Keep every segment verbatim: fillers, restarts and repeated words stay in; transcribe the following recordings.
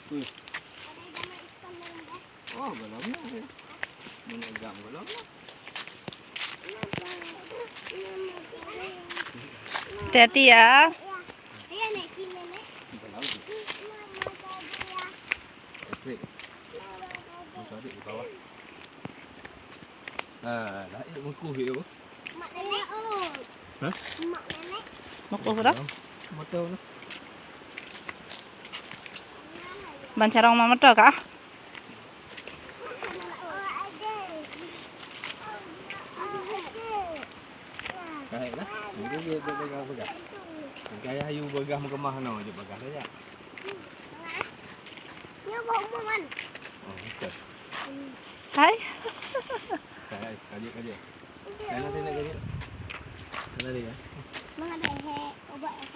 Oh, belum lah. Menegang belum lah. Hati-hati ya. Belum. Oke. Masih ada di bawah. Ah, dah, eh, mengkuh, eh. Mak Nenek, oh. Hah? Mak Nenek. Meukoh dah? Motor tu. Ban carông ma motor kah? Kahek lah. Jadi dia buat bagah-bagah. Gaya hayu bagah meukeumah no je bagah saja. Nyoe bak umu man. Oh, betul. Hai. Hai, kaji, kaji. Mana sini, kaji? Mana dia? Mana behek? Ubak behek.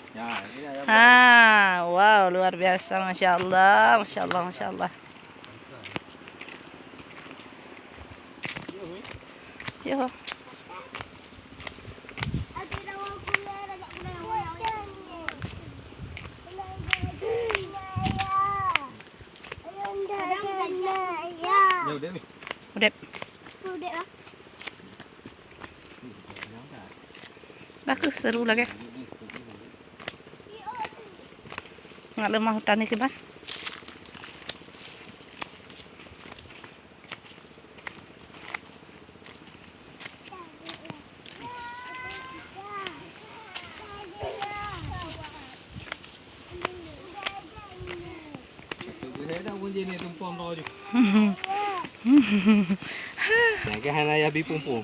Ya, ini ada. Ha, wow, luar biasa, masya Allah, masya Allah, masya Allah. Yo. Yo, deh. Udep. Udep lah. Bagus, seru lagi. Ngat leumah hutan ni kiban. Nyang kah hana yah bi pumpung.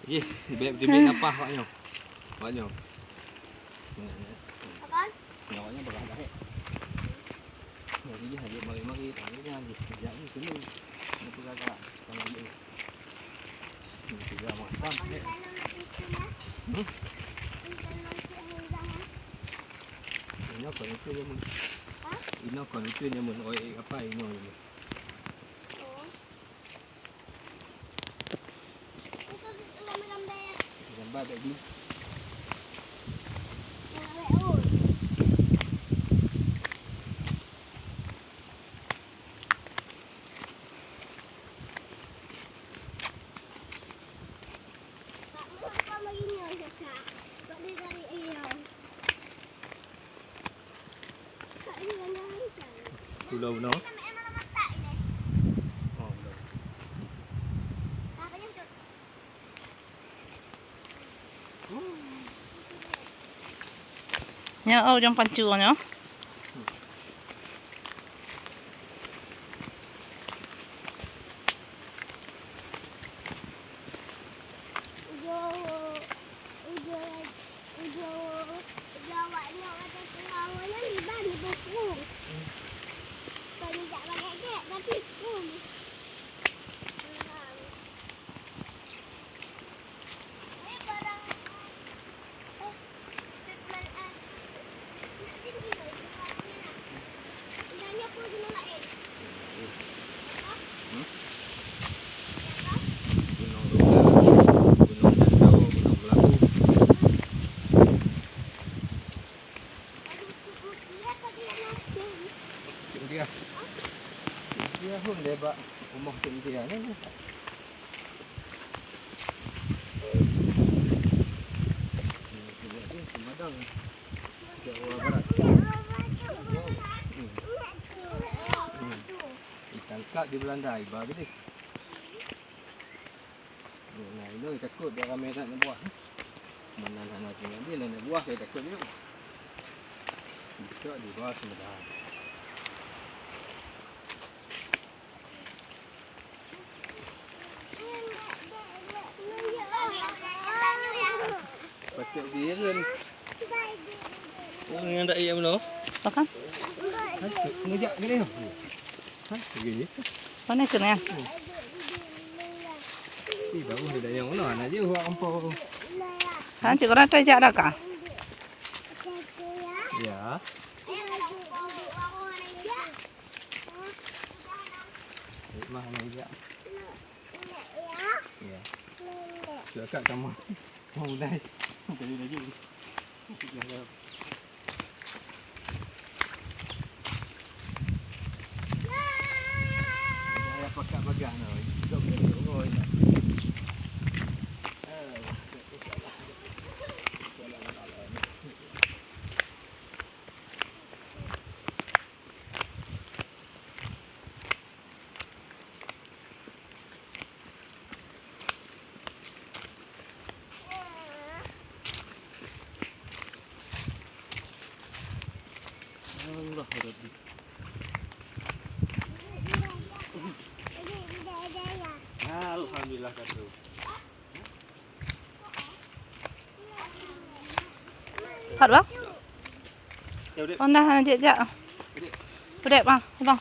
Jih, bèk dimi napah awak nyoe. Awak nyoe. Nyoe awak nyoe bagah-bagah. Jadi jih, jih mari-mari, mari jih, jih, jih sini. Ni peugah-gah, sama dia. Ni peugah macam, eh. Hmm? Inoe kon itu nyamun. Inoe kon itu nyamun. Oi, apa inoe nyamun? Gambar tak dulu. Pulau noh. Oh, pulau. Nyoe, oh, ujong pancua nyoe. Hmm? Gunong Leuka, Gunong Jantau, Gunong Melabu. Cik Diah. Cik Diah pun dia bak rumah Cik Diah ni. Ni, Cik Diah tu, Semadang. Jawa Barat. Hmm. Hmm. Ditangkap di Belanda, iba gede. Nah, inoe takot dia ramai that neubuah. Mana hana tinggal dia, nak buah saya takut juga. Bisa di bawah Semadang. Patut diireun. Oh, nyang dak iya bunoe. Pakan? Hai, ngejak gini. Hai, gini. Mana kena? Ih, bagus ni dah yang mana? Anak je buat kampung. Kan cik orang tu jak dah kah? Ya. Mah ni jak. Ya. Cakap kamu. Mau mulai. Tadi lagi. Jangan. Alhamdulillah, ka trôh. Hot bah? Ya, udép. Ona hana jijak. Udép. Udép bah, abang.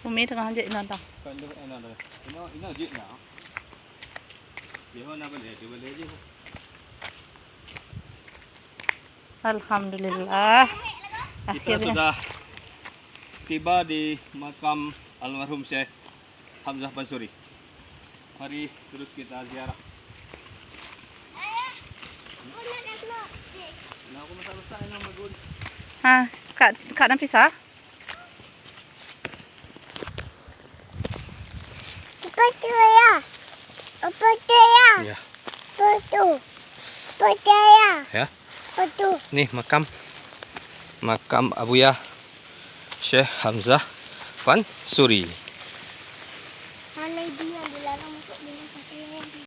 Umi teungoh jijak inoe dah. Bukan tu, inoe dah. Inoe, inoe jijak dah. Dia hana boleh, dia boleh je. Alhamdulillah. Kita akhirnya sudah tiba di makam almarhum Syekh Hamzah Pansuri. Mari terus kita ziarah. Nah, aku masak-masak yang bagus. Ha, Kak, Kak Nafisa? Apa tu ya? Apa tu ya? Ya. Apa tu? Apa tu ya? Ya. Apa tu? Ni makam, makam Abuya Syekh Hamzah Pansuri. Hana ibu yang dilarang masuk dengan pakaian.